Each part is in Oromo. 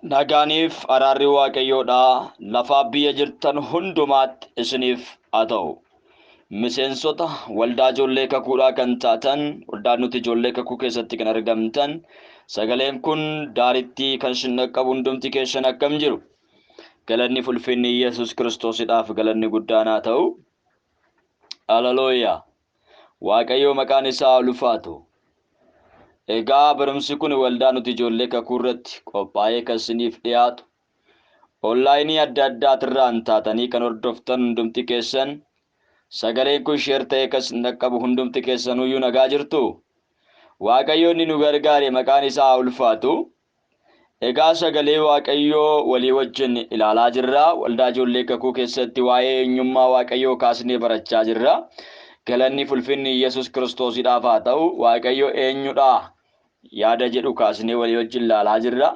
Nagaaniif araarri Waaqayyoodhaa lafaa biyya jirtan hundumaatti isiniif haa ta'u. Miseensota waldaa ijoollee kakuudhaa kan taatan, waldaa nuti ijoollee kakuu keessatti kan argamtan, sagaleen kun daarittii kan isin dhaqqabu hundumti keessan akkam jiru? Galanni fulfinni Yesuus Kiristoosidhaaf galanni guddaan haa ta'u. Haleluuyaa! Waaqayyoo maqaan isaa ulfaatu. Egaa barumsi kun waldaa nuti ijoollee kakuu irratti qophaa'ee kan isiniif dhiyaatu, onlaayinii adda addaatirraan taatanii kan hordoftan hundumti keessan, sagaleen kun share ta'ee kan isin dhaqqabu hundumti keessanuyyuu nagaa jirtu. Waaqayyo inni nu gargaare maqaan isaa ulfaatu. Egaa sagalee Waaqayyoo walii wajjin ilaalaa jirra. Waldaa ijoollee kakuu keessatti waa'ee eenyummaa Waaqayyoo kaasnee barachaa jirra. Galanni fulfinni Yesuus Kiristoosidhaaf haa ta'u. Waaqayyo eenyudha? Yaada jedhu kaasnee walii wajjin ilaalaa jirra.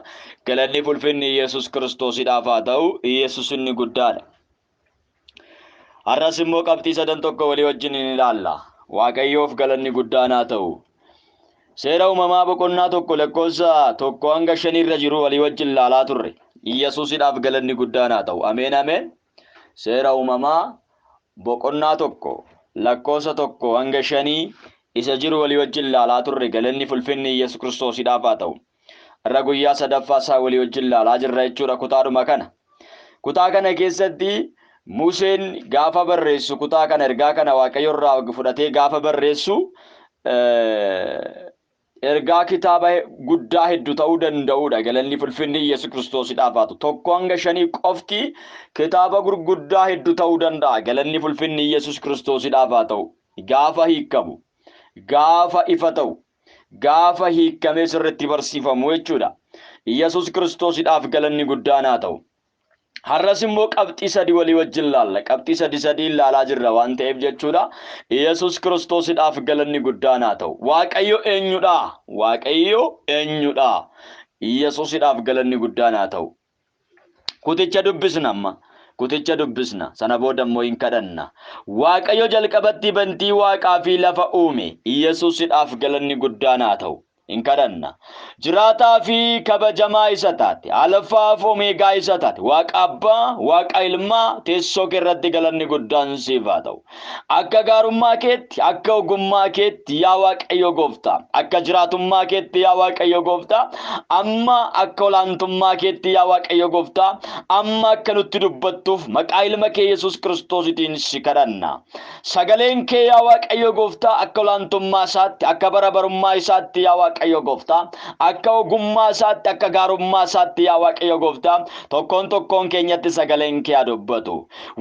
Galanni fulfinni Yesuus Kiristoosidhaaf haa ta'u. Yesuus inni guddaadha. Har'as immoo qabxii sadan tokko walii wajjin in ilaalla. Waaqayyoof galanni guddaan haa ta'u. Seera uumamaa boqonnaa 1 lakkoofsa 1 hanga 5 irra jiru walii wajjin ilaalaa turre. Yesuusidhaaf galanni guddaan haa ta'u. Ameen ameen. Seera uumamaa boqonnaa 1 lakkoofsa 1 hanga 5 isa jiru walii wajjin ilaalaa turre. Galanni fulfinni Yesuus Kiristoosidhaaf haa ta'u. Har'a guyyaa sadaffaa isaa walii wajjin ilaalaa jirra jechuudha kutaadhuma kana. Kutaa kana keessatti Museen gaafa barreessu kutaa kana ergaa kana Waaqayyo irraa fudhatee gaafa barreessu ergaa kitaaba guddaa hedduu ta'uu danda'udha. Galanni fulfinni Yesuus Kiristoosidhaaf haa ta'u. 1 hanga 5 qofti kitaaba gurguddaa hedduu ta'uu danda'a. Galanni fulfinni Yesuus Kiristoosidhaaf haa ta'u. Gaafa hiikamu, gaafa ifa ta'u, gaafa hiikamee sirriitti barsiifamu jechuudha. Yesuus Kiristoosidhaaf galanni guddaan haa ta'u. Har'as immoo qabxii sadi walii wajjin laalla. Qabxii sadi sadii ilaalaa jirra waan ta'eef jechuudha. Yesuus Kiristoosidhaaf galanni guddaan haa ta'u. Waaqayyo eenyudha? Waaqayyo eenyudha? Yesuusidhaaf galanni guddaan haa ta'u. Kuticha dubbisna amma. Kuticha dubbisna. Sana booda immoo hin kadhanna. Waaqayyo jalqabatti bantii waaqaa fi lafa uume. Yesuusidhaaf galanni guddaan haa ta'u. Hin kadhanna. Jiraataa fi kabajamaa isa taate, Alfaa fi Omeegaa isa taate, Waaqa Abbaa, Waaqa Ilmaa, teessoo kee irratti galanni guddaan siif haa ta'u. Akka gaarummaa keetti, akka ogummaa keetti yaa Waaqayyo Gooftaa, akka jiraatummaa keetti yaa Waaqayyo Gooftaa, amma akka olaantummaa keetti yaa Waaqayyo Gooftaa, amma akka nutti dubbattuuf maqaa ilma kee Yesuus Kiristoositiin si kadhanna. Sagaleen kee yaa Waaqayyo Gooftaa akka olaantummaa isaatti, akka bara barummaa isaatti yaa Waaqayyo Gooftaa, akka ogummaa isaatti, akka gaarummaa isaatti yaa Waaqayyo Gooftaa, tokkoon tokkoon keenyatti sagaleen kee haa dubbatu.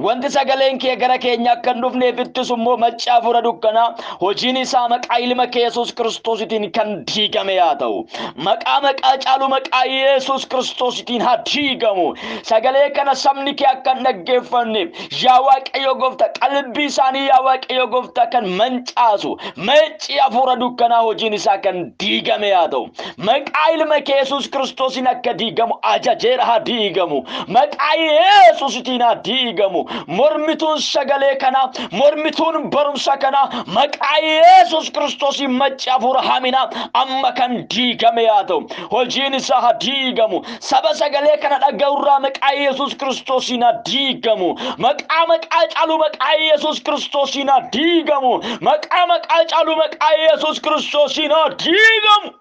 Wanti sagaleen kee gara keenya akka hin dhufneef ittisu immoo macca hafuura dukkanaa hojiin isaa maqaa ilma kee Yesuus Kiristoositiin kan diigame haa ta'u. Maqaa maqaa caalu maqaa Yesuus Kiristoositiin haa diigamu. Sagalee kana sabni kee akka hin dhaggeeffanneef yaa Waaqayyo Gooftaa qalbii isaanii yaa Waaqayyo Gooftaa kan mancaasu macci hafuura dukkanaa hojiin isaa kan diigame haa ta'u. Maqaa ilma kee Yesuus Kiristoosiin akka diigamu ajajeera haa diigamu. Maqaa Yesuusitiin haa diigamu. Mormituun sagalee kanaa, mormituun barumsa kanaa maqaa Yesuus Kiristoosiin macci hafuura haminaa amma kan diigame haa ta'u. Hojiin isaa haa diigamu. Saba sagalee kana dhaga'urraa maqaa Yesuus Kiristoosiin haa diigamu. Maqaa maqaa caalu maqaa Yesuus Kiristoosiin haa diigamu. Maqaa maqaa caalu maqaa Yesuus Kiristoosiin haa diigamu.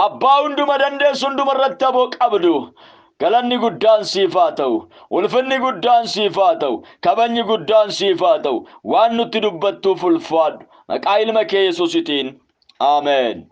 Abbaa hunduma dandeessu hunduma irratti aboo qabdu. Galanni guddaan siif haa ta'u. Ulfinni guddaan siif haa ta'u. Kabajni guddaan siif haa ta'u. Waan nutti dubbattuuf ulfaadhu. Maqaa ilma kee Yesuusitiin. Ameen.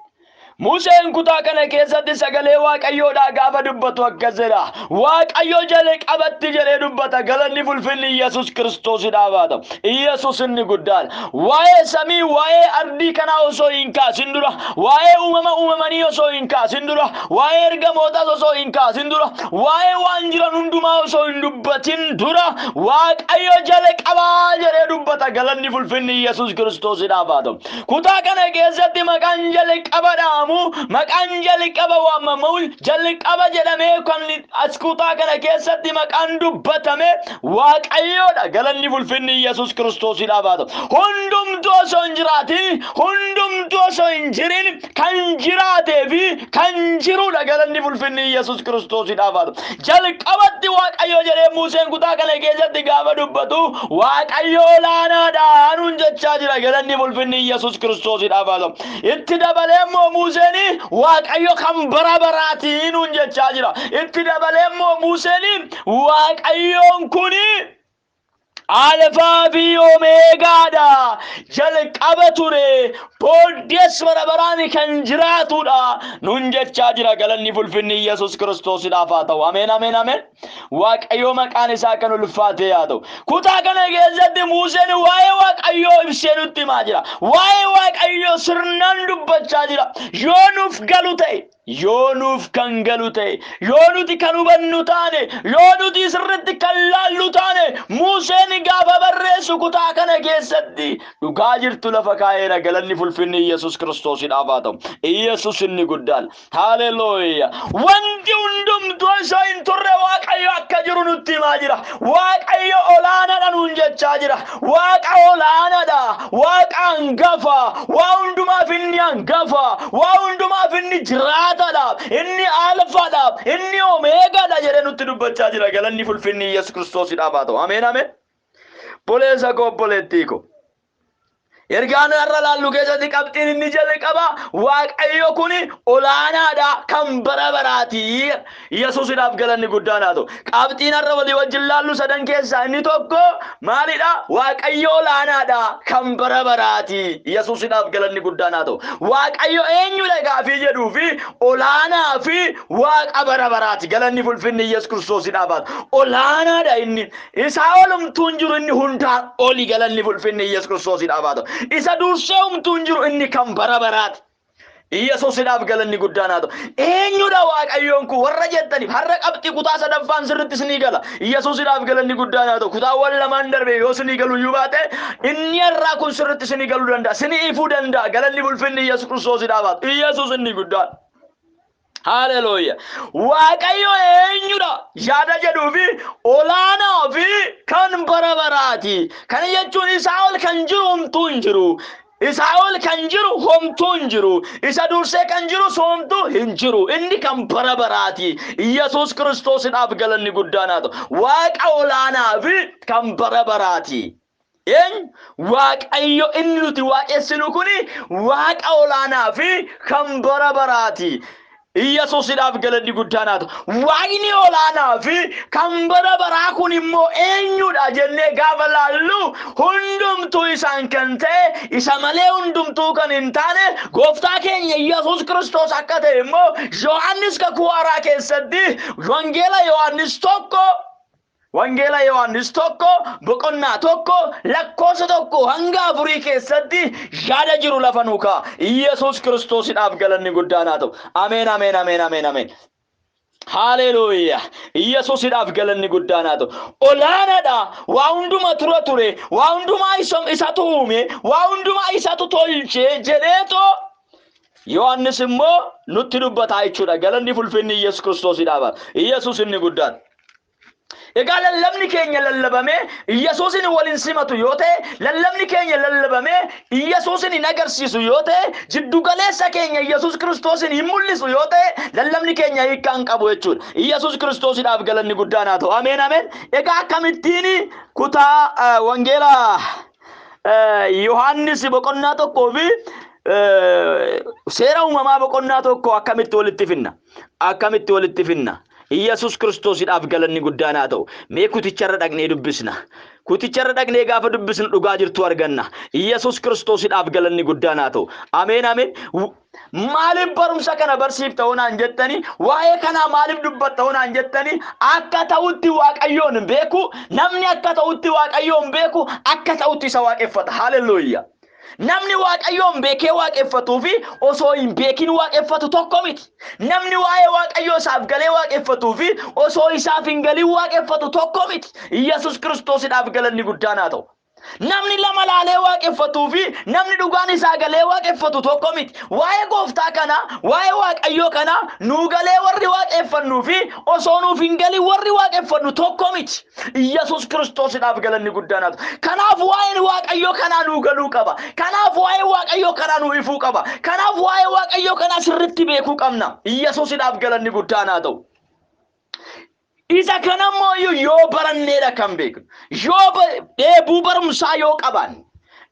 Museen kutaa kana keessatti sagalee Waaqayyoodhaa gaafa dubbatu akkas jedha. Waaqayyo jalqabatti jedhee dubbata. Galanni fulfinni Yesuus Kiristoosidhaaf haa ta'u. Yesuus inni guddaadha. Waa'ee samii, waa'ee ardii kanaa osoo hin kaasin dura, waa'ee uumama uumamanii osoo hin kaasin dura, waa'ee ergamootaas osoo hin kaasin dura, waa'ee waan jiran hundumaa osoo hin dubbatin dura Waaqayyo jalqabaa jedhee dubbata. Galanni fulfinni Yesuus Kiristoosidhaaf haa ta'u. Kutaa kana keessatti maqaan jalqabadha. waamamu, maqaan jalqaba waamamu, jalqaba jedhamee kan as kutaa kana keessatti maqaan dubbatame Waaqayyoodha. Galanni fulfinni Yesuus Kiristoosiidhaaf haa ta'u. Hundumtuu osoo hin jiraatin, hundumtuu osoo hin jirin kan jiraatee fi kan jirudha. Galanni fulfinni Yesuus Kiristoosiidhaaf haa ta'u. Jalqabatti Waaqayyo jedhee Museen kutaa kana keessatti gaafa dubbatu Waaqayyo olaanaadha nuun jechaa jira. Galanni fulfinni Yesuus Kiristoosiidhaaf haa ta'u. Itti dabalee immoo Museen Waaqayyo kan bara baraati nuun jechaa jira. Itti dabalee immoo Museen Waaqayyoon kuni Alfaa fi Omeegaadha. Jalqaba ture, booddees bara baraan kan jiraatudha nuun jechaa jira. Galanni fulfinni Yesuus Kiristoosiidhaaf haa ta'u. Ameen, ameen, ameen. Waaqayyo maqaan isaa kan ulfaate haa ta'u. Kutaa kana keessatti Museen waa'ee Waaqayyoo ibsee nutti himaa jira. Waa'ee Waaqayyoo sirnaan dubbachaa jira. Yoo nuuf galu ta'e, yoo nuuf kan galu ta'e, yoo nuti kan hubannu taane, yoo nuti sirriitti kan laallu taane, Museen gaafa barreessu kutaa kana keessatti dhugaa jirtu lafa kaa'eera. Galanni fulfinni Yesuus Kiristoosiidhaaf haa ta'u. Yesuus inni guddaan. Haleluuyaa. Wanti hundumtuu osoo hin turre Waaqayyo akka jiru nutti himaa jira. Waaqayyo olaanaadha nuun jechaa jira. Waaqa olaanaadha. Waaqa hangafa. Waa hundumaaf inni hangafa. Waa hundumaaf inni jiraatadha. Inni alfaadha. Inni omeegaadha jedhee nutti dubbachaa jira. Galanni fulfinni Yesuus Kiristoosiidhaaf haa ta'u. Ameen, ameen. Obboleessa koo, obboleettii koo. Ergaan har'a laallu keessatti qabxiin inni jalqaba Waaqayyo kun olaanaadha, kan bara baraati. Yesuusidhaaf galanni guddaan haa ta'u. Qabxiin har'a walii wajjin laallu sadan keessaa inni tokko maalidha? Waaqayyo olaanaadha, kan bara baraati. Yesuusidhaaf galanni guddaan haa ta'u. Waaqayyo eenyudha gaafii jedhuu fi olaanaa fi Waaqa bara baraati. Galanni fulfinni Yesuus Kiristoosiidhaaf haa ta'u. Olaanaadha inni. Isaa ol humtuu hin jiru, inni hundaan oli. Galanni fulfinni Yesuus Kiristoosiidhaaf haa ta'u. Isa dursee humtuu hin jiru, inni kan bara baraati. Yesuusidhaaf galanni guddaan haa ta'u. Eenyudha Waaqayyoon kun warra jettaniif har'a qabxii kutaa sadaffaan sirriitti isinii gala. Yesuusidhaaf galanni guddaan haa ta'u. Kutaawwan lamaan darbe yoo isinii galu iyyuu baate, inni har'aa kun sirriitti isinii galuu danda'a. Isinii ifuu danda'a. Galanni fulfinni Yesuus Kiristoosiidhaaf haa ta'u. Yesuus inni guddaan. Haleluuya. Waaqayyo eenyudha yaada jedhuu fi olaanaa fi kan bara baraati. Kana jechuun isaa ol kan jiru homtuu hin jiru. Isaa ol kan jiru homtuu hin jiru. Isa dursee kan jiru homtuu hin jiru. Inni kan bara baraati. Yesuus Kiristoosidhaaf galanni guddaan haa ta'u. Waaqa olaanaa fi kan bara baraati. Eenyu? Waaqayyo inni nuti waaqessinu kuni Waaqa olaanaa fi kan bara baraati. Yesuusidhaaf galanni guddaan haa ta'u. Waaqni olaanaa fi kan bara baraa kun immoo eenyudha jennee gaafa laallu, hundumtuu isaan kan ta'e, isa malee hundumtuu kan hin taane gooftaa keenya Yesuus Kiristoos akka ta'e immoo Yohaannis kakuu haaraa keessatti Wangeela Yohaannis 1 boqonnaa 1 lakkoofsa 1 hanga 4 keessatti yaada jiru lafa nuu kaa'a. Yesuus Kiristoosidhaaf galanni guddaan haa ta'u. Ameen, ameen, ameen, ameen, ameen. Haleluuyaa. Yesuusidhaaf galanni guddaan haa ta'u. Olaanaadha. Waa hunduma tura ture. Waa hundumaa isatu uume. Waa hundumaa isatu tolche jedheetoo Yohaannis immoo nutti dubbataa jechuudha. Galanni fulfinni Yesuus Kiristoosidhaaf haa ta'u. Yesuus inni guddaan. Egaa lallabni keenya lallabamee Yesuusin waliin simatu yoo ta'e, lallabni keenya lallabamee Yesuusin hin agarsiisu yoo ta'e, jiddugaleessa keenya Yesuus Kiristoosin hin mul'isu yoo ta'e, lallabni keenya hiikkaa hin qabu jechuudha. Yesuus Kiristoosidhaaf galanni guddaan haa ta'u. Ameen, ameen. Egaa akkamittiin kutaa Wangeela Yohaannis boqonnaa 1 fi seera uumamaa boqonnaa 1 akkamitti walitti finna? Akkamitti walitti finna? Yesuus Kiristoosidhaaf galanni guddaan haa ta'u. Mee kuticharra dhaqnee dubbisna. Kuticharra dhaqnee gaafa dubbisnu dhugaa jirtu arganna. Yesuus Kiristoosidhaaf galanni guddaan haa ta'u. Ameen, ameen. Maaliif barumsa kana barsiifta hoonaan jettanii, waa'ee kanaa maaliif dubbatta hoonaan jettanii, akka ta'utti Waaqayyoon beeku, namni akka ta'utti Waaqayyoon beeku akka ta'utti isa waaqeffata. Haleluuyaa. Namni Waaqayyoon beekee waaqeffatuu fi osoo hin beekin waaqeffatu tokko miti. Namni waa'ee Waaqayyoo isaaf galee waaqeffatuu fi osoo isaaf hin galin waaqeffatu tokko miti. Yesuus Kiristoosidhaaf galanni guddaan haa ta'u. Namni lama laalee waaqeffatuu fi namni dhugaan isaa galee waaqeffatu tokko miti. Waa'ee gooftaa kanaa, waa'ee waaqayyoo kanaa nuu galee warri waaqeffannuu fi osoo nuuf hin galin warri waaqeffannu tokko miti. Iyyasuus Kiristoosidhaaf galanni guddaan haa ta'u. Kanaaf waa'een waaqayyoo kanaa nuu galuu qaba. Kanaaf waa'ee waaqayyoo kanaa nuu ifuu qaba. Kanaaf waa'ee waaqayyoo kanaa sirriitti beekuu qabna. Iyyasuusidhaaf galanni guddaan haa ta'u. Isa kanammoo yoo baranneedha kan beeknu. Yoo dheebuu barumsaa yoo qabaanne,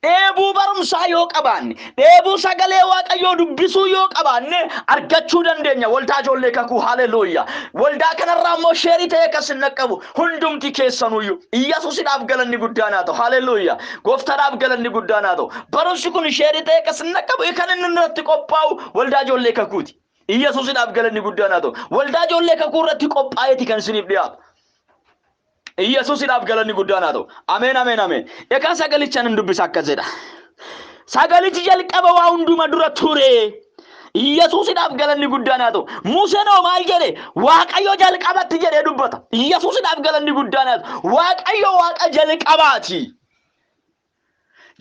dheebuu barumsaa yoo qabaanne, dheebuu sagalee waaqayyoo dubbisuu yoo qabaanne argachuu dandeenya. Waldaa ijoollee kakuu, haleluuyaa. Waldaa kanarraa immoo sheerii ta'e akkas hin dhaqqabu. Hundumti keessanuyyuu Iyyasuusidhaaf galanni guddaan haa ta'u. Haleluuyaa. Gooftaadhaaf galanni guddaan haa ta'u. Barumsi kun sheerii ta'e akkas hin dhaqqabu. Kan inni irratti qophaa'u waldaa ijoollee kakuuti. Iyyasuusidhaaf galanni guddaan haa ta'u. Waldaa ijoollee kakuu irratti qophaa'eeti kan isiniif dhiyaatu. Iyyasuusidhaaf galanni guddaan haa ta'u. Ameen, ameen, ameen. Egaa sagalichaan hin dubbisa akkas jedha. Sagalichi jalqaba waa hunduma dura ture. Iyyasuusidhaaf galanni guddaan haa ta'u. Museen hoo maal jedhe? Waaqayyo jalqabatti jedhee dubbata. Iyyasuusidhaaf galanni guddaan haa ta'u. Waaqayyo waaqa jalqabaati.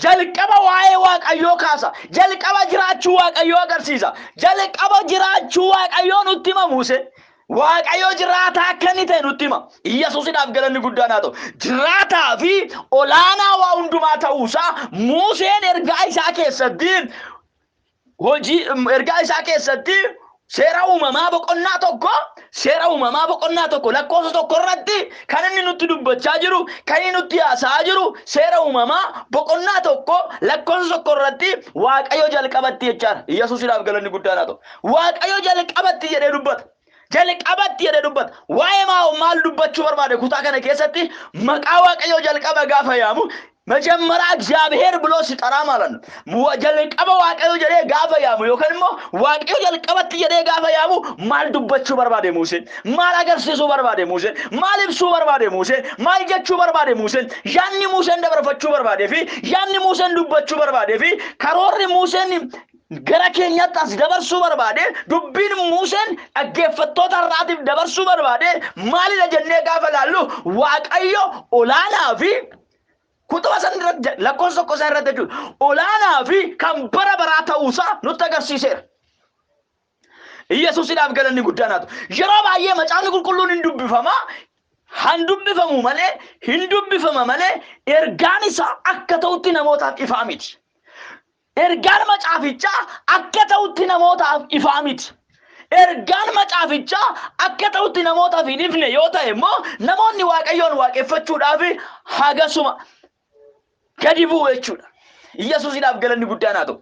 Jalqaba waa'ee Waaqayyoo kaasa. Jalqaba jiraachuu Waaqayyoo agarsiisa. Jalqaba jiraachuu Waaqayyoo nutti hima Museen. Waaqayyo jiraataa akka inni ta'e nutti hima. Iyyasuusidhaaf galanni guddaan haa ta'u. Jiraataa fi olaanaa waa hundumaa ta'uusaa Museen ergaa isaa keessatti hojii ergaa isaa keessatti seera uumamaa boqonnaa 1, seera uumamaa boqonnaa 1 lakkoofsa 1 irratti kan inni nutti dubbachaa jiru, kan inni nutti haasa'aa jiru, seera uumamaa boqonnaa 1 lakkoofsa 1 irratti Waaqayyo jalqabatti jechaadha. Iyyasuusidhaaf galanni guddaan haa ta'u. Waaqayyo jalqabatti jedhee dubbata. Jalqabatti jedhee dubbata. Waa'ee maal dubbachuu barbaade kutaa kana keessatti? Maqaa Waaqayyoo jalqaba gaafa yaamu, መጀመሪያ እግዚአብሔር ብሎ ሲጠራ ማለት ነው። Jalqaba Waaqayyo jedhee gaafa yaamu yookaan immoo Waaqayyo jalqabatti jedhee gaafa yaamu maal dubbachuu barbaade Museen? Maal agarsiisuu barbaade Museen? Maal ibsuu barbaade Museen? Maal jechuu barbaade Museen? Yaanni Museen dabarfachuu barbaadee fi yaanni Museen dubbachuu barbaadee fi karoorri Museen gara keenyatti as dabarsuu barbaade, dubbiin Museen dhaggeeffattoota irraatiif dabarsuu barbaade maalidha jennee gaafa laallu, Waaqayyo olaanaa fi kutuma san irratti lakkoofsa 1 isaa irratti jechuudha. Olaanaa fi kan bara baraa ta'uusaa nutti agarsiiseera. Iyyasuusidhaaf galanni guddaan haa ta'u. Yeroo baay'ee macaafni qulqulluun hin dubbifama. Han dubbifamu malee, hin dubbifama malee, ergaan isaa akka ta'utti namootaaf ifaa miti. Ergaan macaafichaa akka ta'utti namootaaf ifaa miti. Ergaan macaafichaa akka ta'utti namootaaf hin ifne yoo ta'e immoo namoonni Waaqayyoon waaqeffachuudhaaf hagasuma gadi bu'u jechuudha. Iyyasuusidhaaf galanni guddaan haa ta'u.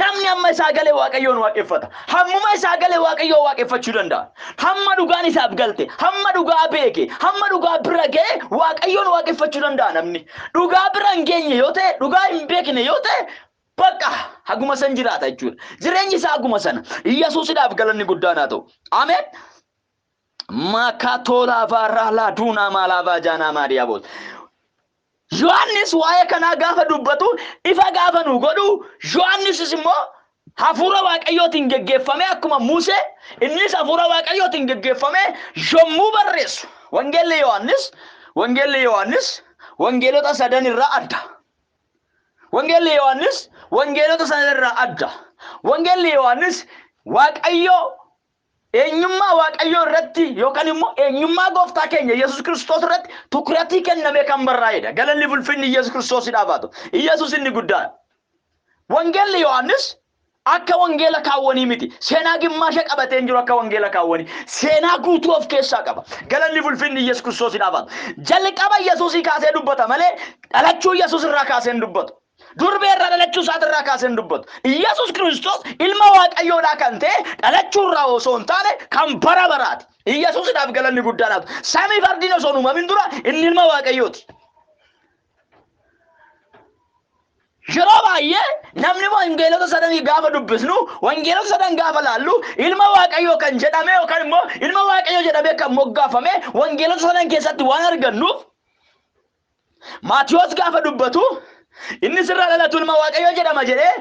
Namni hamma isaa galee Waaqayyoon waaqeffata. Hammuma isaa galee Waaqayyoon waaqeffachuu danda'a. Hamma dhugaan isaaf galte, hamma dhugaa beeke, hamma dhugaa bira ga'e Waaqayyoon waaqeffachuu danda'a namni. Dhugaa bira hin geenye yoo ta'e, dhugaa hin beekne yoo ta'e, bakka haguma san jiraata jechuudha. Jireenyi isaa haguma sana. Iyyasuusidhaaf galanni guddaan haa ta'u. Ameen. Makatoolaa faarraa duunaa maalaafaa jaanaa maariyaa boos. Yohaannis waa'ee kanaa gaafa dubbatu, ifa gaafa nu godhu, Yohaannisis immoo hafuura Waaqayyootiin geggeeffame, akkuma Musee innis hafuura Waaqayyootiin geggeeffame yommuu barreessu, Wangeelli Yohaannis wangeelota sadan irraa adda. Wangeelli Yohaannis wangeelota sadan irraa adda. Wangeelli Yohaannis Waaqayyoo eenyummaa Waaqayyoo irratti yookaan immoo eenyummaa gooftaa keenya Yesuus Kiristoos irratti tukuratii kenname kan barraa'edha. Galanni ulfinni Yesuus Kiristoosiidhaaf haa ta'u. Yesuus inni guddaadha. Wangeelli Yohaannis akka wangeela kaawwanii miti. Seenaa gimmaasha qabatee hin jiru akka wangeela kaawwanii. Seenaa guutuu of keessaa qaba. Galanni ulfinni Yesuus Kiristoosiidhaaf haa ta'u. Jalqaba Yesuusii kaasee dubbata malee dhalachuu Yesuus irraa kaasee hin dubbatu. Durbee irraa dhalachuu isaatirraa kaasee hin dubbatu. Yesuus Kiristoos ilma Waaqayyoodhaa kan ta'e dhalachuu irraa osoo hin taane kan bara baraati. Yesuusidhaaf galanni guddaan haa ta'u. Samii fardiin osoo hin uumamin dura inni ilma Waaqayyooti. Yeroo baay'ee namni wangeelota sadanii gaafa dubbisnu, wangeelota sadan gaafa laallu, ilma Waaqayyoo kan jedhame yookaan immoo ilma Waaqayyoo jedhamee kan moggaafame wangeelota sadan keessatti waan argannuuf, Maatiyoos gaafa dubbatu inni sirraa dhalatu ilma Waaqayyoo jedhama jedhee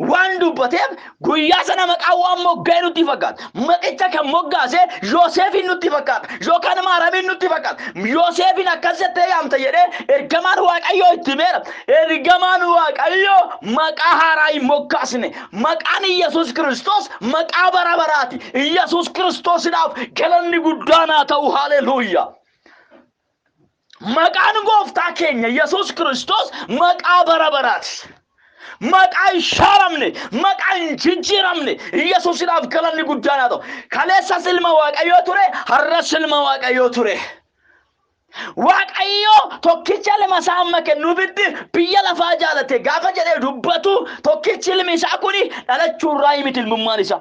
waan dubbateef guyyaa sana maqaa waan mogga'e nutti fakkaata. Maqicha kan moggaase Yoosefiin nutti fakkaata. Yookaan Maaramiin nutti fakkaata. Yoosefiin akkas jettee yaamta jedhee ergamaan Waaqayyoo itti himeera. Ergamaan Waaqayyoo maqaa haaraa hin moggaasne. Maqaan Iyyasuus Kiristoos maqaa bara baraati. Iyyasuus Kiristoosidhaaf galanni guddaan haa ta'u. Haleluuyaa. Maqaan gooftaa keenya Yesuus Kiristoos maqaa bara baraati. Maqaa hin shaaramne, maqaa hin jijjiiramne, Yesuusidhaaf galanni guddaan haa ta'u. Kaleessas ilma Waaqayyoo ture, har'as ilma Waaqayyoo ture. Waaqayyo tokkicha ilma isaa amma kennuufitti biyya lafaa jaalate gaafa jedhee dubbatu tokkichi ilmi isaa kuni dhalachuu irraa miti ilmummaan isaa.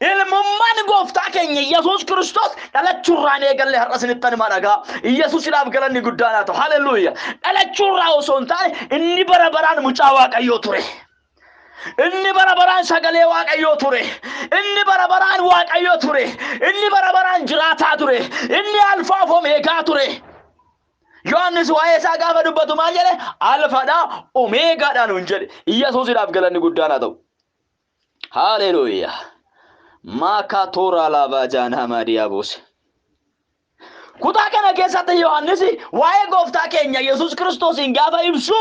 Ilmummaan gooftaa keenya Yesuus Kiristoos dhalachuurraa hin eegalle har'a isinitti himaa dhagaa. Yesuusidhaaf galanni guddaan haa ta'u. Haleluuya. Dhalachuurraa osoo hin taane inni bara baraan mucaa Waaqayyoo ture. Inni bara baraan sagalee Waaqayyoo ture. Inni bara baraan Waaqayyoo ture. Inni bara baraan jiraataa ture. Inni Alfaa fi Omeegaa ture. Yohaannis waa'ee isaa gaafa dubbatu maal jedhe? Alfaadha Omeegaadha nuun jedhe. Yesuusidhaaf galanni guddaan haa ta'u. Haleluuya. Maakaa tooraa laavaa jaanaa maadiyaa. Kutaa kana keessatti Yohaannis waa'ee gooftaa keenya Yesuus Kiristoosiin gaafa ibsu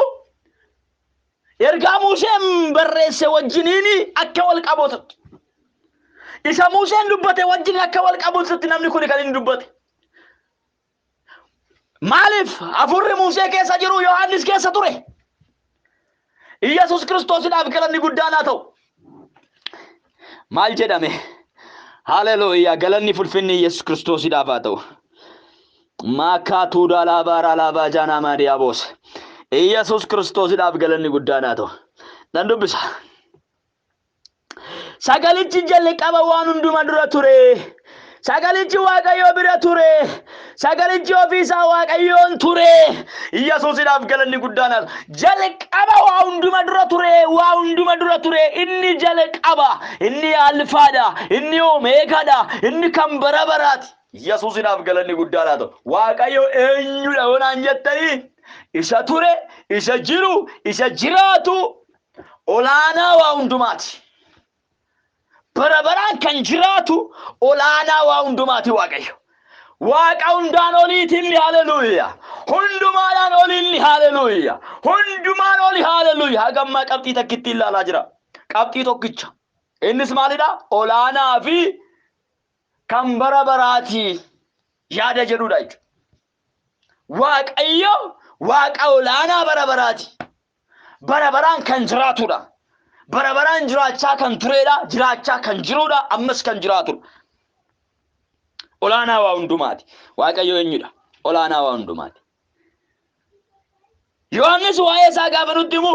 ergaa Museen barreesse wajjiniin akka wal qabatutti. Isa Museen dubbate wajjin akka wal qabatutti namni kun kan inni dubbate. Maaliif hafuurri Musee keessa jiru Yohaannis keessa ture? Yesuus Kiristoosiidhaaf galanni guddaan haa ta'u. Maal jedhame? Haleluuyaa, galanni fulfinni Yesuus Kiristoosiidhaaf haa ta'u. Maakaa tuudaa laabaaraa laabaa jaanaa maadiyaa boose. Yesuus Kiristoosiidhaaf galanni guddaan haa ta'u. Nan dubbisa. Sagalichi jalqaba waan hunduma dura ture. Sagalichi Waaqayyoo bira ture. Sagalichi ofiisaa Waaqayyoon ture. Yesuusidhaaf galanni guddaan haa ta'u. Jalqaba waa hunduma dura ture. Waa hunduma dura ture. Inni jalqaba. Inni alfaadha. Inni omeegaadha. Inni kan bara baraati. Yesuusidhaaf galanni guddaan haa ta'u. Waaqayyo eenyudha yoo naan jettanii? Isa ture, isa jiru, isa jiraatu, olaanaa waa hundumaati. Bara baraan kan jiraatu olaanaa waa hundumaati Waaqayyo. Waaqa hundaan oliiti inni, haleluuya. Hundumaadhaan oli inni, haleluuya. Hundumaan oli, haleluuya. Haga ammaa qabxii takkitti ilaalaa jira. Qabxii tokkicha. Innis maalidha? Olaanaa fi kan bara baraati yaada jedhudha jechuudha. Waaqayyo Waaqa olaanaa bara baraati. Bara baraan kan jiraatudha. Bara baraan jiraachaa kan turedha, jiraachaa kan jirudha, ammas kan jiraatudha. Olaanaa waa hundumaati. Waaqayyo eenyudha? Olaanaa waa hundumaati. Yohaannis waa'ee isaa gaafa nutti himu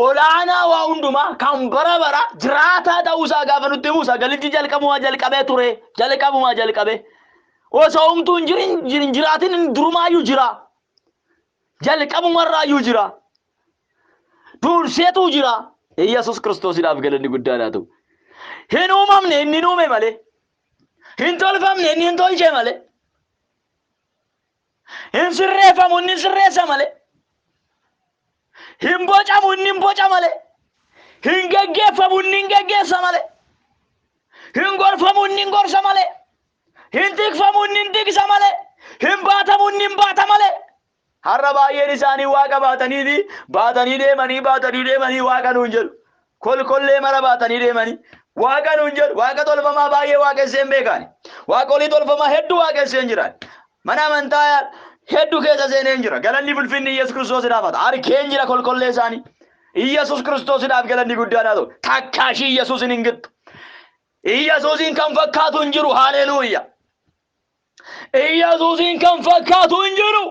olaanaa waa hundumaa kan bara bara jiraataa ta'uu isaa gaafa nutti himu sagalichi jalqabumaa jalqabee ture. Jalqabumaa jalqabee. Osoo homtuu hin jiraatin durumaayyuu jira. Jalqabumarraayyuu jira. Durseetu jira. Yesuus Kiristoosiidhaaf galanni guddaan haa ta'u. Hin uumamne inni hin uume malee. Hin tolfamne inni hin tolche malee. Hin sirreeffamu inni hin sirreessa malee. Hin bocamu inni hin boca malee. Hin geggeeffamu inni hin geggeessa malee. Hin gorfamu inni hin gorsa malee. Hin tikfamu inni hin tiksa malee. Hin baatamu inni hin baata malee. Har'a baay'een isaanii waaqa baatanii baatanii deemanii baatanii deemanii waaqa nuun jedhu. Kolkollee mara baatanii deemanii waaqa nuun jedhu. Waaqa tolfamaa baay'ee waaqessee hin beekani. Waaqolii tolfamaa hedduu waaqessee hin jiran. Mana amantaa hedduu keessa seenee hin jira. Galanni fulfinni Yesuus Kiristoosiidhaaf haa ta'u. Arkeen jira kolkollee isaanii. Yesuus Kiristoosiidhaaf galanni guddaan haa ta'u. Takkaashii Yesuusin hin gittu. Yesuusin kan fakkaatu hin jiru. Haleluuya. Yesuusin kan fakkaatu hin jiru.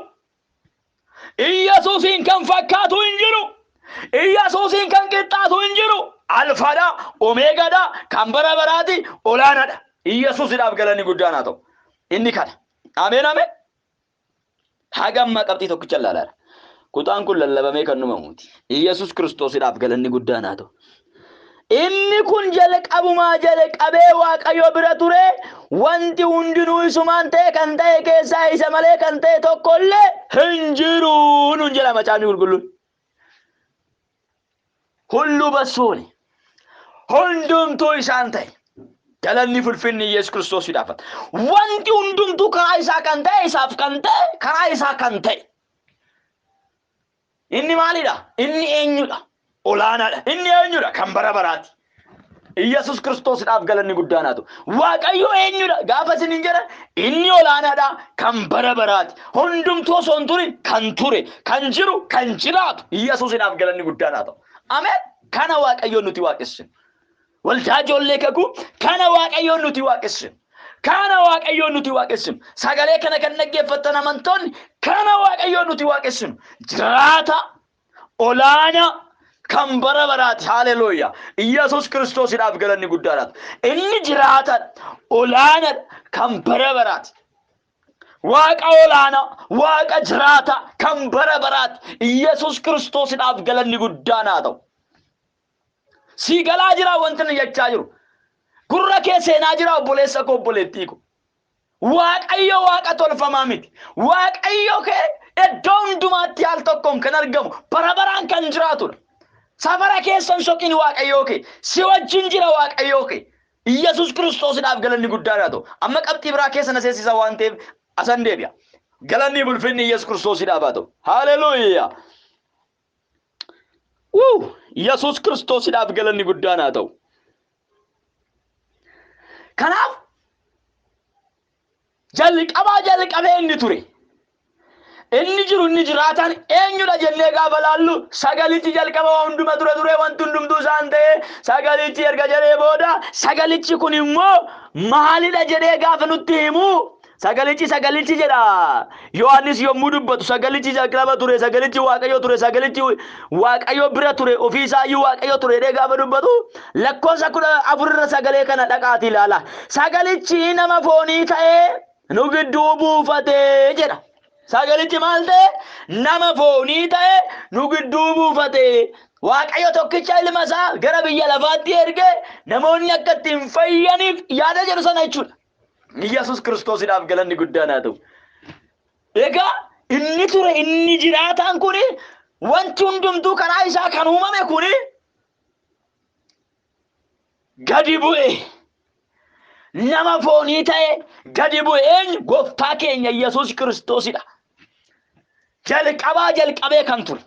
Yesuusin kan fakkaatu hin jiru. Yesuusin kan qixxaatu hin jiru. Alfaadha, Omeegaadha, kan bara baraati, olaanaadha. Yesuusidhaaf galanni guddaan haa ta'u. Inni kana. Ameen ameen. Haga ammaa qabxii tokkicha ilaalaadha. Kutaan kun lallabamee kan dhumamuuti. Yesuus Kiristoosiidhaaf galanni guddaan haa ta'u. Inni kun jalqabumaa jalqabee Waaqayyo bira ture, wanti hundinuu isumaan ta'e, kan ta'e keessaa isa malee kan ta'e tokkollee hin jiru nuun jedha macaafni qulqulluun. Hullu bassuuni. Hundumtuu isaan ta'e. Galanni fulfinni Yesuus Kiristoosiidhaaf haa ta'u. Wanti hundumtuu karaa isaa kan ta'e, isaaf kan ta'e, karaa isaa kan ta'e. Inni maalidha? Inni eenyudha? Olaanaadha. Inni eenyudha? Kan bara baraati. Yesuus Kiristoosiidhaaf galanni guddaan haa ta'u. Waaqayyo eenyudha? Gaafa isin hin jedhan inni olaanaadha, kan bara baraati. Hundumtuu osoo hin turin kan ture, kan jiru, kan jiraatu. Yesuusiidhaaf galanni guddaan haa ta'u. Ameen. Kana Waaqayyoon nuti waaqessinu. Waldaa ijoollee kakuu kana Waaqayyoon nuti waaqessinu. Kana Waaqayyoon nuti waaqessinu. Sagalee kana kan dhaggeeffattan amantoonni kana Waaqayyoon nuti waaqessinu. Jiraata olaanaa kan bara baraati. Haleluuyaa. Yesuus Kiristoosiidhaaf galanni guddaadha. Inni jiraataadha. Olaanaadha. Kan bara baraati. Waaqa olaanaa, Waaqa jiraata kan bara baraati. Yesuus Kiristoosiidhaaf galanni guddaan haa ta'u. Sii galaa jira wanti inni jechaa jiru. Gurra kee seenaa jira obboleessa koo obboleettii koo. Waaqayyo waaqa tolfamaa miti. Waaqayyo kee iddoo hundumaatti al tokkoon kan argamu bara baraan kan jiraatudha. Safara keessan soqin Waaqayyoo kee. Si wajjin jira Waaqayyoo kee. Yesuus Kiristoosiidhaaf galanni guddaan haa ta'u. Amma qabxii biraa keessa na seensisa waan ta'eef asan deebi'a. Galanni ulfinni Yesuus Kiristoosiidhaaf haa ta'u. Haleluuyaa. Wuu! Yesuus Kiristoosiidhaaf galanni guddaan haa ta'u. Kanaaf jalqabaa jalqabee inni ture. Inni jiru inni jiraataan eenyudha jennee gaafa laallu sagalichi jalqaba waan hunduma dura ture wanti hundumtuu isaan ta'e sagalichi erga jedhee booda sagalichi kun immoo maalidha jedhee gaafa nutti himu sagalichi sagalichi jedha. Yohaannis yommuu dubbatu sagalichi jalqaba ture, sagalichi Waaqayyo ture, sagalichi Waaqayyo bira ture, ofii isaayyuu Waaqayyo ture jedhee gaafa dubbatu lakkoofsa 14 irra sagalee kana dhaqaatii ilaala. Sagalichi nama foonii ta'ee nu gidduu buufate jedha. Sagalichi maal ta'e? Nama foonii ta'e nu gidduu buufate. Waaqayyo tokkicha ilma isaa gara biyya lafaatti erge namoonni akka ittiin fayyaniif yaada jedhu sana jechuudha. Yesuus Kiristoosiidhaaf galanni guddaan haa ta'u. Egaa inni ture inni jiraataan kuni wanti hundumtuu karaa isaa kan uumame kuni gadi bu'e. Nama foonii ta'e gadi bu'e eenyu? Gooftaa keenya Yesuus Kiristoosidha. Jalqabaa jalqabee kan ture.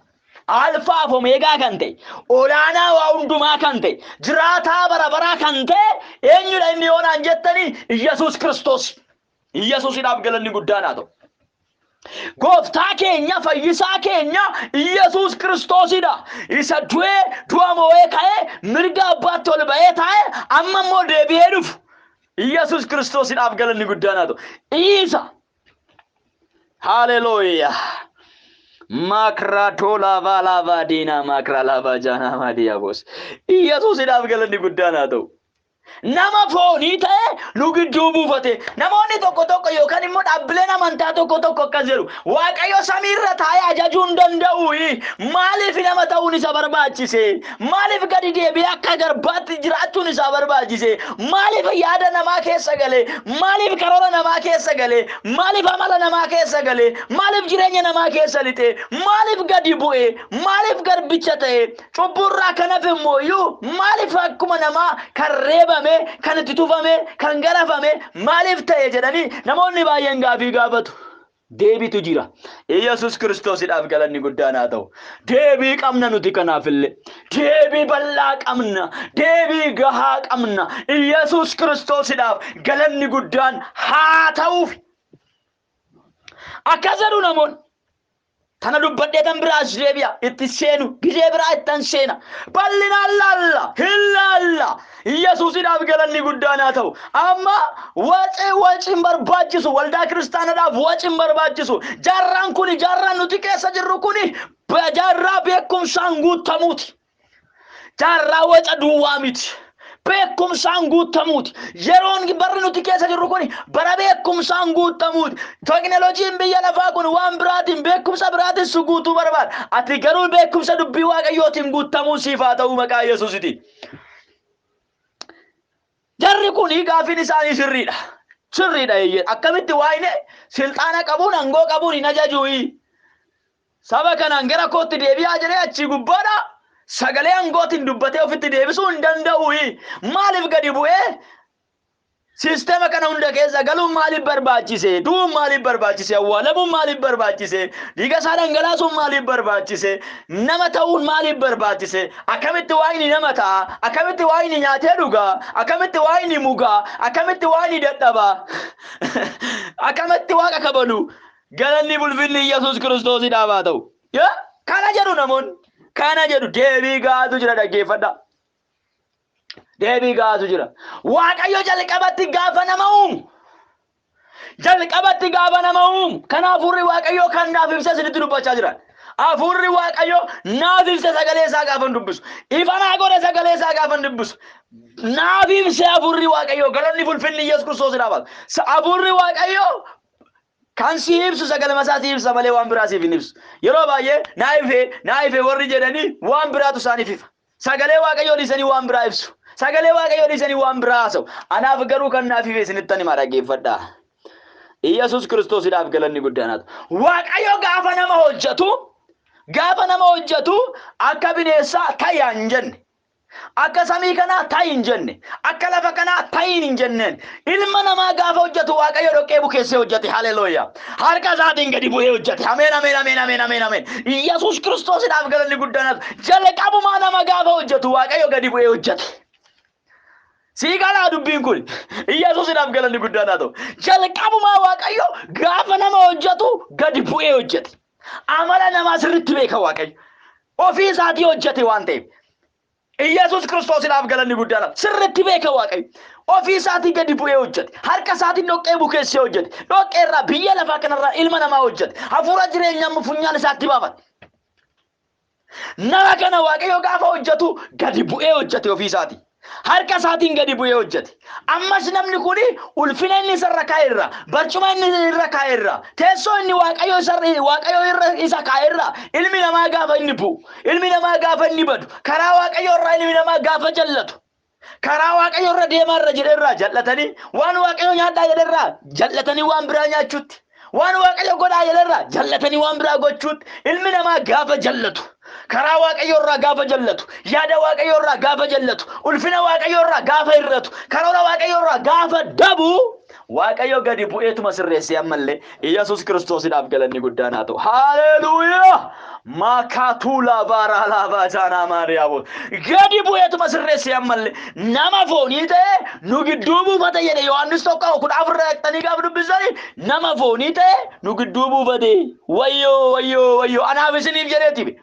Alfaa fi Omeegaa kan ta'e, olaanaa waa hundumaa kan ta'e, jiraataa bara baraa kan ta'e eenyudha inni yoo naan jettanii? Yesuus Kiristoos. Yesuusidhaaf galanni guddaan haa ta'u. Gooftaa keenya fayyisaa keenya Yesuus Kiristoosidha. Isa du'ee du'a moo'ee ka'ee mirga abbaatti ol ba'ee taa'ee amma immoo deebi'ee dhufu. Yesuus Kiristoosidhaaf galanni guddaan haa ta'u. Isa. Haleluuyaa. Maakraa toolaa baalaa baadiinaa maakraa laabaa jaanaa maadiyaa boos. Yesuusidhaaf galanni guddaan haa ta'u. Nama foonii ta'e nu gidduu buufate. Namoonni tokko tokko yookaan immoo dhaabbileen amantaa tokko tokko akkas jedhu. Waaqayyo samiirra taa'ee ajajuu hin danda'u. Maaliif nama ta'uun isa barbaachise? Maaliif gadi deebi'ee akka garbaatti jiraachuun isaa barbaachise? Maaliif yaada namaa keessa gale? Maaliif karoora namaa keessa gale? Maaliif amala namaa keessa gale? Maaliif jireenya namaa keessa lixe? Maaliif gadi bu'e? Maaliif garbicha ta'e? Cubbuurraa kan hafe immoo iyyuu maaliif akkuma namaa kan reebame, kan itti tufame, kan garafame maaliif ta'e jedhanii namoonni baay'een gaafii gaafatu. Deebiitu jira. Yesuus Kiristoosidhaaf galanni guddaan haa ta'u. Deebii qabna nuti kanaafillee. Deebii bal'aa qabna. Deebii gahaa qabna. Yesuus Kiristoosidhaaf galanni guddaan haa ta'uuf. Akkas jedhu namoonni. Tana dubbadhee tan biraa as deebi'a. Itti seenu gizee biraa ittan seena. Bal'inaan laalla. Hin laalla. Yesuusidhaaf galanni guddaan haa ta'u. Amma waci waci hin barbaachisu. Waldaa kiristaanadhaaf waci hin barbaachisu. Jaarraan kuni jaarraan nuti keessa jirru kuni jaarraa beekumsaan guutamuuti. Jaarraa waca duwwaa miti. Beekumsaan guutamuuti. Yeroon barri nuti keessa jirru kun bara beekumsaan guutamuuti. Teknooloojiin biyya lafaa kun waan biraatiin beekumsa biraatiin si guutuu barbaada. Ati garuu beekumsa dubbii Waaqayyootiin guutamuu siif haa ta'u maqaa Yesuusitiin. Jarri kun gaafiin isaanii sirriidha. Sirriidha eeyyee. Akkamitti waa'ine silxaana qabuun aangoo qabuun hin ajajuu. Saba kanaan gara kootti deebi'aa jedhee achii gubbaadha. Sagalee aangootiin dubbatee ofitti deebisuu hin danda'u. Maaliif gadi bu'ee? Sisteema kana hunda keessa galuun maaliif barbaachise? Du'uun maaliif barbaachise? Awwaalamuun maaliif barbaachise? Dhiiga isaa dhangalaasuun maaliif barbaachise? Nama ta'uun maaliif barbaachise? Akkamitti Waaqni nama ta'a? Akkamitti Waaqni nyaatee dhuga? Akkamitti Waaqni muga? Akkamitti Waaqni dadhaba? Akkamitti Waaqa kabalu? Galanni bulfinni Yesuus Kiristoosiidhaaf haa ta'u. Kana jedhu namoonni. Kana jedhu deebii gahaatu jira dhaggeeffadhaa. Deebii gahaatu jira. Waaqayyo jalqabatti gaafa nama uumu. Jalqabatti gaafa nama uumu. Kana hafuurri Waaqayyoo kan naaf ibsa isinitti dubbachaa jira. Hafuurri Waaqayyoo naaf ibsa sagalee isaa gaafa dubbisu. Ifa naa godhe sagalee isaa gaafa dubbisu. Naaf ibse hafuurri Waaqayyoo galanni fulfinni Yesuus Kiristoos dhaaba. Hafuurri Waaqayyoo kan si ibsu sagaluma isaa si ibsa malee waan biraa siif hin ibsu. Yeroo baay'ee naa ife naa ife warri jedhanii waan biraatu isaaniif ifa. Sagalee Waaqayyoo dhiisanii waan biraa ibsu. Sagalee Waaqayyoo dhiisanii waan biraa haasa'u. Anaaf garuu kan naaf ife isinittan hima dhaggeeffadhaa. Iyyasuus Kiristoosiidhaaf galanni guddaan haa ta'u. Waaqayyo gaafa nama hojjetu gaafa nama hojjetu akka bineensaa ta'aa hin jenne. Akka samii kanaa ta'i hin jenne. Akka lafa kanaa ta'i hin jenneen. Ilma namaa gaafa hojjetu Waaqayyo dhoqqee bukeessee hojjete. Haleluuyaa. Harka isaatiin gadi bu'ee hojjete. Ameen ameen ameen ameen ameen ameen. Iyyasuus Kiristoosiidhaaf galanni guddaan haa ta'u. Jalqabumaa nama gaafa hojjetu Waaqayyo gadi bu'ee hojjete. Sii galaa dubbiin kun. Iyyasuusiidhaaf galanni guddaan haa ta'u. Jalqabumaa Waaqayyo gaafa nama hojjetu gadi bu'ee hojjete. Amala namaa sirriitti beeka Waaqayyo. Ofii isaatii hojjete waan ta'eef. Iyyasuus Kiristoosiidhaaf galanni guddaan haa ta'u. Sirriitti beeka Waaqayyo. Ofii isaatii gadi bu'ee hojjete. Harka isaatiin dhoqqee bukeessee hojjete. Dhoqqee irraa biyya lafaa kanarraa ilma namaa hojjete. Hafuura jireenyaa funyaan isaatti baafate. Nama kana Waaqayyo gaafa hojjetu gadi bu'ee hojjete ofii isaatii. Harka isaatiin gadi bu'ee hojjete. Ammas namni kun ulfina inni isarra kaa'e irra, barcuma inni irra kaa'e irra, teessoo inni Waaqayyo isarra Waaqayyo irra isa kaa'e irra ilmi namaa gaafa inni bu'u, ilmi namaa gaafa inni badu, karaa Waaqayyo irraa ilmi namaa gaafa jallatu, karaa Waaqayyo irra deemaa irra jedhe irraa jallatanii waan Waaqayyo nyaadhaa jedhe irraa jallatanii waan biraa nyaachuutti, waan Waaqayyo godhaa jedhe irraa jallatanii waan biraa gochuutti ilmi namaa gaafa jallatu, karaa Waaqayyo irraa gaafa jallatu, yaada Waaqayyo irraa gaafa jallatu, ulfina Waaqayyo irraa gaafa hir'atu, karoora Waaqayyo irraa gaafa dabu, Waaqayyo gadi bu'eetuma sirreessee ammallee Iyyasuus Kiristoosiidhaaf galanni guddaan haa ta'u. Haleluuyaa! Maakaatuu laabaaraa laabaa jaanaa maariyaaboo. Gadi bu'eetuma sirreessee ammallee nama foonii ta'e nu gidduu buufate jedhe Yohaannis 1:14 dhaqxanii gaafa dubbisanii nama foonii ta'e nu gidduu buufate. Wayyoo wayyoo wayyoo anaaf isiniif jedheeti be.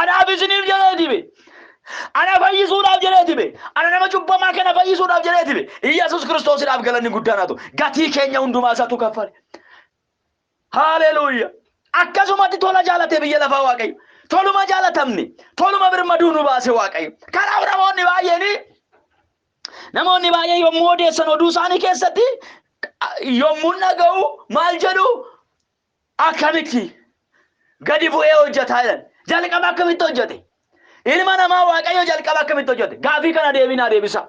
Anaaf isiniif jedheeti be. Ana fayyisuudhaaf jedheeti be. Ana nama cubbamaa kana fayyisuudhaaf jedheeti be. Iyyasuus Kiristoosiidhaaf galanni guddaan haa ta'u. Gatii keenya hundumaa isatu kaffale. Haleluuyaa. Akkasumatti tola jaalate biyya lafaa Waaqayyo. Toluma jaalatamne, toluma birmaduu nu baase Waaqayyo. Kanaaf namoonni baay'een yommuu odeessan oduu isaanii keessatti yommuu dhaga'u maal jedhu akkamitti gadi bu'ee hojjetaa jedhan. Jalqaba akkamitti hojjete? Ilma namaa Waaqayyo jalqaba akkamitti hojjete? Gaafii kana deebinaa deebisa.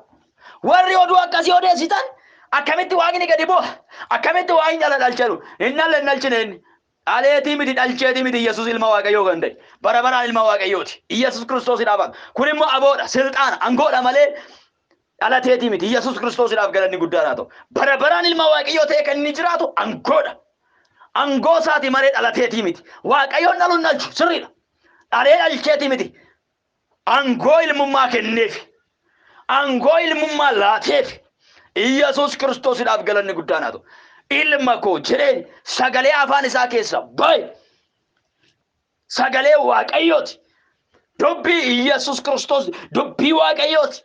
Warri oduu akkasii odeessitan akkamitti Waaqni gadi bu'a? Akkamitti Waaqni dhala dhalchanu? Hin dhalle hin dhalchine inni. Dhaleetii miti dhalcheetii miti Iyyasuus ilma Waaqayyoo kan ta'e. Bara baraan ilma Waaqayyooti. Iyyasuus Kiristoosiidhaaf. Kun immoo aboodha, silxaana, angoodha malee dhalateetii miti. Iyyasuus Kiristoosiidhaaf galanni guddaan haa ta'u. Bara baraan ilma Waaqayyoo ta'e kan inni jiraatu angoodha. Angoo isaati malee dhalateetii miti. Waaqayyoon dhaluun dhalchu sirriidha. Dhalee dhalcheetii miti. Angoo ilmummaa kenneef. Angoo ilmummaa laateef. Iyyasuus Kiristoosiidhaaf galanni guddaan haa ta'u. Ilma koo jedheen sagalee afaan isaa keessa bahe. Sagalee Waaqayyooti. Dubbii Iyyasuus Kiristoos dubbii Waaqayyooti.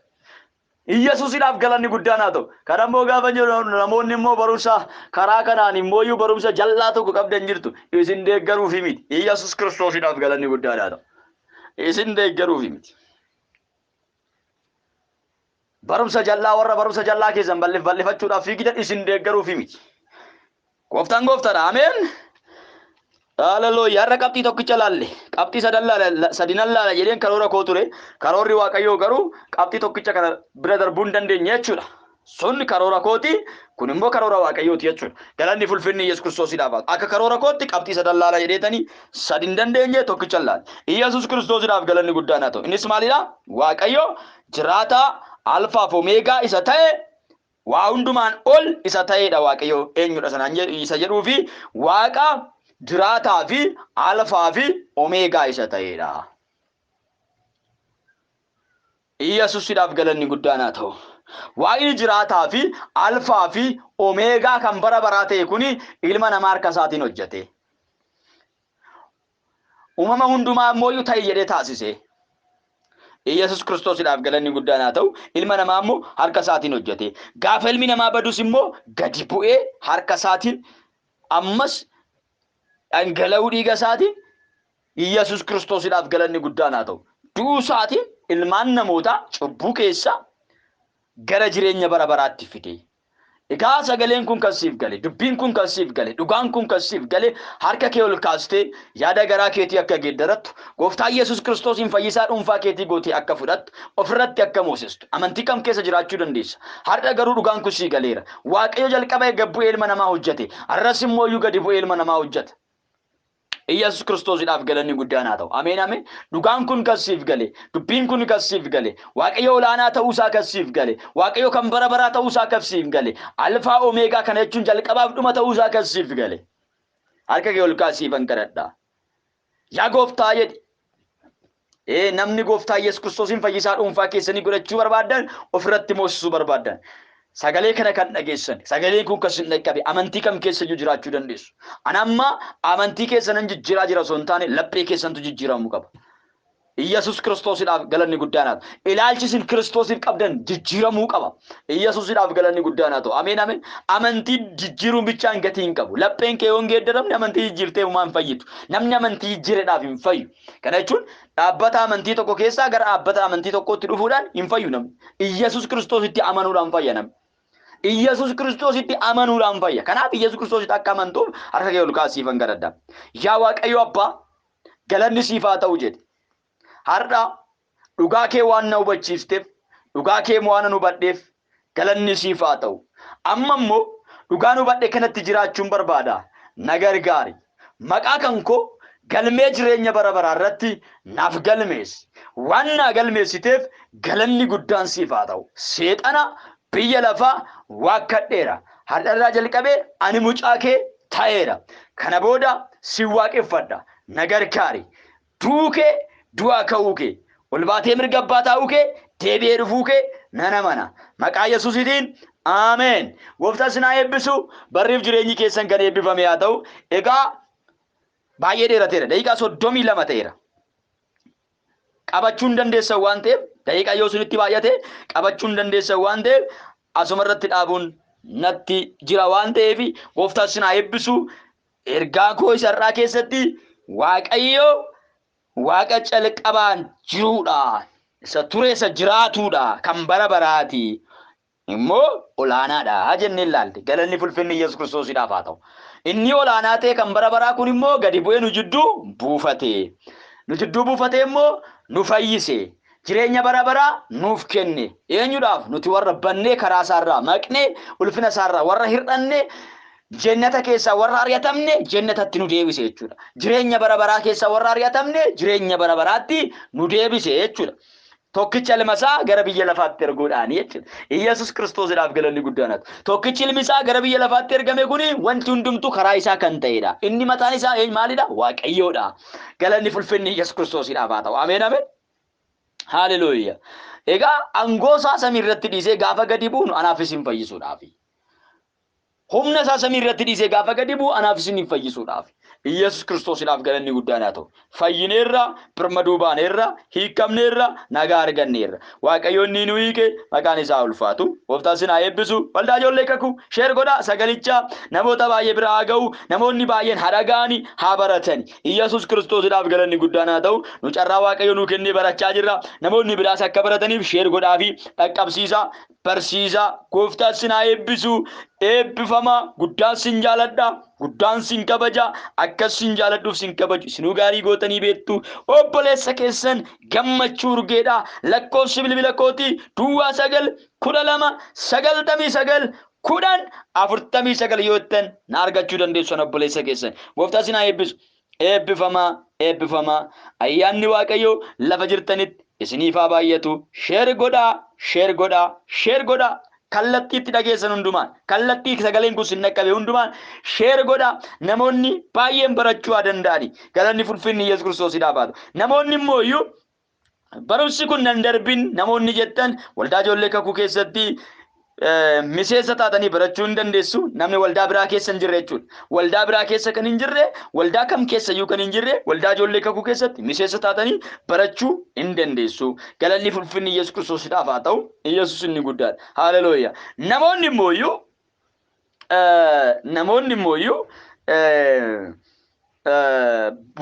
Iyyasuusiidhaaf galanni guddaan haa ta'u. Kana immoo gaafa jedhu namoonni immoo barumsa karaa kanaan immoo iyyuu barumsa jal'aa tokko qabdan jirtu isin deeggaruufi miti. Iyyasuus Kiristoosiidhaaf galanni guddaan haa ta'u. Isin deeggaruufi miti. Barumsa jal'aa warra barumsa jal'aa keessan bal'ifachuudhaaf fiigidan isin deeggaruufi miti. Gooftaan gooftaadha. Ameen. Haleluuyaa. Har'a qabxii tokkicha laalle. Qabxii sadinan laala jedheen karoora koo ture. Karoorri Waaqayyoo garuu qabxii tokkicha kana bira darbuu hin dandeenye jechuudha. Sun karoora kooti, kun immoo karoora Waaqayyooti jechuudha. Galanni fulfinni Yesuus Kiristoosiidhaaf haa ta'u. Akka karoora kootti qabxii sadan laala jedheetanii sadi hin dandeenye tokkicha laala. Yesuus Kiristoosiidhaaf galanni guddaan haa ta'u. Innis maalidha? Waaqayyo jiraataa alfaaf omeegaa isa ta'e waa hundumaan ol isa ta'edha. Waaqayyo eenyudha sanaan isa jedhuu fi Waaqa jiraataa fi alfaa fi omeegaa isa ta'edha. Iyyasuusidhaaf galanni guddaan haa ta'u. Waaqni jiraataa fi alfaa fi omeegaa kan bara baraa ta'e kuni ilma namaa harka isaatiin hojjete. Uumama hundumaa immoo ta'i jedhee taasise. Iyyasuus Kiristoosidhaaf galanni guddaan haa ta'u. Ilma namaa immoo harka isaatiin hojjete. Gaafa ilmi namaa badus immoo gadi bu'ee harka isaatiin ammas dhangala'uu dhiiga isaatiin Iyyasuus Kiristoosidhaaf galanni guddaan haa ta'u. Du'uu isaatiin ilmaan namootaa cubbuu keessaa gara jireenya bara baraatti fide. Egaa sagaleen kun kan siif gale, dubbiin kun kan siif gale, dhugaan kun kan siif gale, harka kee ol kaastee yaada garaa keetii akka geeddarattu, Gooftaa Yesuus Kiristoosiin fayyisaa dhuunfaa keetii gootee akka fudhattu, ofirratti akka moosistu. Amantii kam keessa jiraachuu dandeessa? Har'a garuu dhugaan kun sii galeera. Waaqayyo jalqaba erga bu'ee ilma namaa hojjete, har'as immoo iyyuu gadi bu'ee ilma namaa hojjeta. Iyyasuus Kiristoosiidhaaf galanni guddaan haa ta'u. Ameen ameen. Dhugaan kun kan siif gale, dubbiin kun kan siif gale, Waaqayyo olaanaa ta'uusaa kan siif gale, Waaqayyo kan bara baraa ta'uusaa kan siif gale, Alfaa Omeegaa kana jechuun jalqabaaf dhuma ta'uusaa kan siif gale. Harka kee ol kaasiifan kadhadha. Yaa gooftaa jedhi. Ee namni gooftaa Yesuus Kiristoosiin fayyisaa dhuunfaa keessanii godhachuu barbaaddan, ofirratti moosisuu barbaaddan. Sagalee kana kan dhageessan, sagaleen kun kan isin dhaqqabe, amantii kam keessa iyyuu jiraachuu dandeessu. Ani amma amantii keessa nan jijjiiraa jira osoo hin taane laphee keessantu jijjiiramuu qaba. Iyyasuus Kiristoosiidhaaf galanni guddaan haa ta'u. Ilaalchi isin Kiristoosiif qabdan jijjiiramuu qaba. Iyyasuusidhaaf galanni guddaan haa ta'u. Ameen ameen. Amantii jijjiiruun bichaan gatii hin qabu. Lapheen kee yoo hin geeddaramne amantii jijjiirtee homaa hin fayyitu. Namni amantii jijjiireedhaaf hin fayyu. Kana jechuun dhaabbata amantii tokko keessaa gara dhaabbata amantii tokkootti dhufuudhaan hin fayyu namni. Iyyasuus Kiristoositti amanuudhaan fayya namni. Iyyasuus Kiristoositti amanuudhaan fayya. Kanaaf Iyyasuus Kiristoositti akka amantuuf harka kee ol kaasiifan kadhadha. Yaa Waaqayyo Abbaa, galanni siif haa ta'u jedhe. Har'a dhugaa kee waan na hubachiifteef, dhugaa kee waan an hubadheef galanni siif haa ta'u. Amma immoo dhugaan hubadhe kanatti jiraachuun barbaada. Na gargaari. Maqaa kan koo galmee jireenya bara baraa irratti naaf galmeessi. Waan naa galmeessiteef galanni guddaan siif haa ta'u. Seexana biyya lafaa waakkadheera. Har'a irraa jalqabee ani mucaa kee ta'eera. Kana booda si waaqeffadha. Na gargaari. Du'uu kee, du'aa ka'uu kee, ol baatee mirga abbaa taa'uu kee, deebi'ee dhufuu kee nan amana. Maqaa Yesuusiitiin Ameen. Gooftaan isin haa eebbisu. Barriif jireenyi keessan kan eebbifame haa ta'u. Egaa baay'ee dheerateera. Daqiiqaa 32 ta'eera. Qabachuu hin dandeessan waan ta'eef, daqiiqaa yoo isinitti baay'ate qabachuu hin dandeessan waan ta'eef, asuma irratti dhaabuun natti jira waan ta'eef gooftaan isin haa eebbisu. Ergaa koo isa har'aa keessatti Waaqayyo Waaqa calqabaan jiruudha. Isa ture isa jiraatuudha. Kan bara baraati. Immoo olaanaadha jennee ilaalle. Galanni fulfinni Yesuus Kiristoosiidhaaf haa ta'u. Inni olaanaa ta'e kan bara baraa kun immoo gadi bu'ee nu jidduu buufate. Nu jidduu buufatee immoo nu fayyise. Jireenya bara baraa nuuf kenne. Eenyudhaaf? Nuti warra bannee karaa isaarraa maqnee, ulfina isaarraa warra hir'anne, jennata keessaa warra ari'atamne jennatatti nu deebise jechuudha. Jireenya bara baraa keessaa warra ari'atamne jireenya bara baraatti nu deebise jechuudha. Tokkicha ilma isaa gara biyya lafaatti erguudhaani jechuudha. Iyyasuus Kiristoosidhaaf galanni guddaan haa ta'u. Tokkichi ilmi isaa gara biyya lafaatti ergame kuni wanti hundumtuu karaa isaa kan ta'edha. Inni mataan isaa maalidha? Waaqayyoodha. Galanni fulfinni Iyyasuus Kiristoosidhaaf haa ta'u. Ameen ameen. Haaleluyya. Egaa aangoo isaa samii irratti dhiisee gaafa gadi bu'u anaaf isin fayyisuudhaafi. Humna isaa samii irratti dhiisee gaafa gadi bu'u anaaf isin fayyisuudhaaf. Iyyasuus Kiristoosidhaaf galanni guddaan haa ta'u. Fayyineerra, birmaduu baaneerra, hiikamneerra, nagaa arganneerra. Waaqayyo inni nu hiike maqaan isaa ulfaatu. Gooftaan isin haa eebbisu. Waldaa ijoollee kakuu share godhaa sagalicha namoota baay'ee bira haa ga'u. Namoonni baay'een haa dhaga'ani, haa baratani. Iyyasuus Kiristoosidhaaf galanni guddaan haa ta'u. Nu carraa Waaqayyo nuu kennee barachaa jirra. Namoonni biraas akka barataniif share godhaa fi dhaqqabsiisaa, barsiisaa. Gooftaan isin haa eebbisu. Eebbifamaa, guddaan sin jaaladha, guddaan sin kabaja, akkas sin jaaladhuuf sin kabaju. Isinuu gaarii gootanii beektu. Obboleessa keessan Gammachuu Urgeedha. Lakkoofsi bilbila kootii 09 12 99 10 49 yoo jettan na argachuu dandeessu an obboleessa keessan. Gooftaa sin haa eebbisu. Eebbifamaa, eebbifamaa. Ayyaanni Waaqayyoo lafa jirtanitti isiniif haa baay'atu. Share godhaa, share godhaa, share godhaa. Kallattii itti dhageessan hundumaan, kallattii sagaleen kun sin dhaqqabe hundumaan share godhaa. Namoonni baay'een barachuu haa danda'ani. Galanni fulfinni Yesuus Kiristoosiidhaaf haa ta'u. Namoonni immoo iyyuu barumsi kun nan darbin namoonni jettan waldaa ijoollee kakuu keessatti miseensa taatanii barachuu hin dandeessu. Namni waldaa biraa keessa hin jirre jechuudha. Waldaa biraa keessa kan hin jirre, waldaa kam keessa iyyuu kan hin jirre, waldaa ijoollee kakuu keessatti miseensa taatanii barachuu hin dandeessu. Galanni fulfinni Yesuus Kiristoosiidhaaf haa ta'u. Yesuus inni guddaadha. Haleluuyaa. Namoonni immoo iyyuu namoonni immoo iyyuu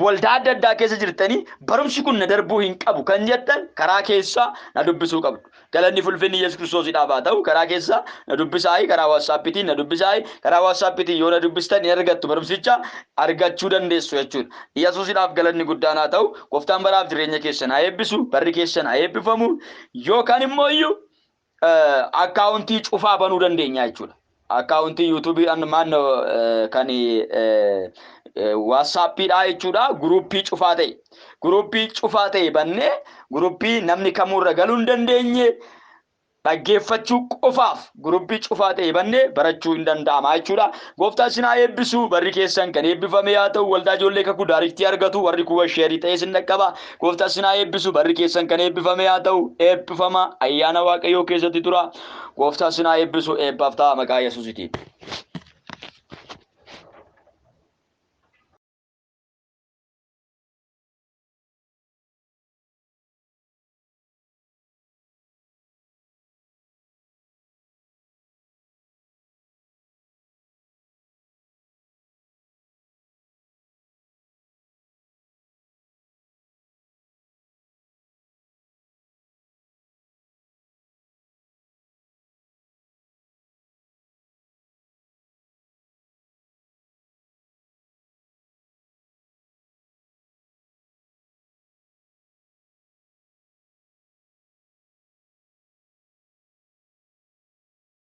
waldaa adda addaa keessa jirtanii barumsi kun na darbuu hin qabu kan jettan karaa keessaa na dubbisuu qabdu. Galanni fulfinni Yesuus Kiristoosiidhaaf haa ta'u. Karaa keessaa na dubbisaayi, karaa WhatsAppiitiin na dubbisaayi, karaa WhatsAppiitiin yoo na dubbistan ni argattu, barumsicha argachuu dandeessu jechuudha. Yesuusidhaaf galanni guddaan haa ta'u. Gooftaan baraaf jireenya keessan haa eebbisu, barri keessan haa eebbifamu. Yookaan immoo iyyuu akkaawuntii cufaa banuu dandeenya jechuudha. Akkaawuntii yuutuubii maannoo kan WhatsAppiidha jechuudha. Guruppii cufaa ta'e. Guruppii cufaa ta'e bannee guruppii namni kamuurra galuu hin dandeenye dhaggeeffachuu qofaaf guruppii cufaa ta'e bannee barachuu hin danda'ama jechuudha. Gooftaa isin haa eebbisu. Barri keessan kan eebbifame haa ta'u. Waldaa ijoollee kakuu daariktii argatu. Warri kuwa sheerii ta'ee isin dhaqqaba. Gooftaa isin haa eebbisu. Barri keessan kan eebbifame haa ta'u. Eebbifama. Ayyaana Waaqayyoo keessatti tura. Gooftaa isin haa eebbisu. Eebbaaf ta'a maqaa Yesuusitiin.